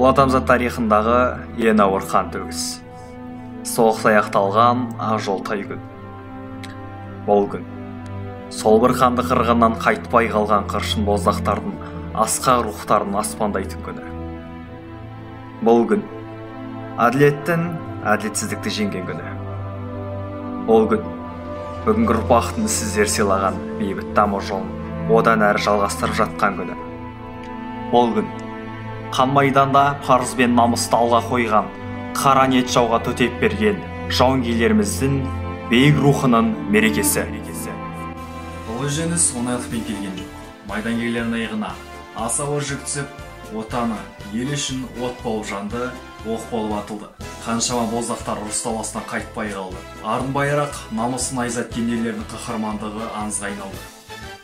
Бұл адамзат тарихындағы ең ауыр қан төгіс. Соғыс аяқталған ақжолтай күн. Бұл күн сол бір қанды қырғыннан қайтпай қалған қыршын боздақтардың асқақ рухтарын аспандайтын күні. Бұл күн әділеттің әділетсіздікті жеңген күні. Бұл күн бүгінгі ұрпақтың сіздер сыйлаған бейбіт даму жолын одан әрі жалғастырып жатқан күні. Бұл күн қан майданда парыз бен намысты алға қойған, қара ниет жауға төтеп берген жауынгерлеріміздің биік рухының мерекесі. Ұлы жеңіс оңайлықпен келген жоқ. Майдангерлердің аяғына аса ауыр жүк түсіп, отаны, ел үшін от болып жанды, оқ болып атылды. Қаншама боздақтар ұрыс даласынан қайтпай қалды. Арын байрақ намысын найза еткен ерлердің қаһармандығы аңызға айналды.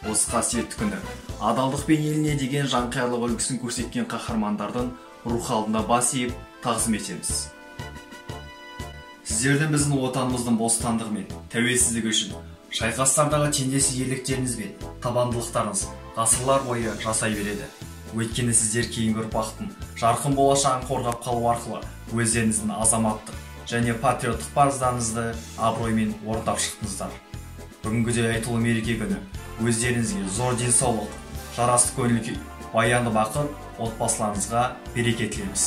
Осы қасиетті күні адалдық пен еліне деген жанқиярлық үлгісін көрсеткен қаһармандардың рухы алдында бас иіп тағзым етеміз. Сіздердің біздің отанымыздың бостандығы мен тәуелсіздігі үшін шайқастардағы теңдессіз ерліктеріңіз бен табандылықтарыңыз ғасырлар бойы жасай береді. Өйткені сіздер кейінгі ұрпақтың жарқын болашағын қорғап қалу арқылы өздеріңіздің азаматтық және патриоттық парыздарыңызды абыроймен орындап шықтыңыздар. Бүгінгідей айтулы мереке күні өздеріңізге зор денсаулық, жарасты көңіл күй, баянды бақыт, отбасыларыңызға береке тілейміз.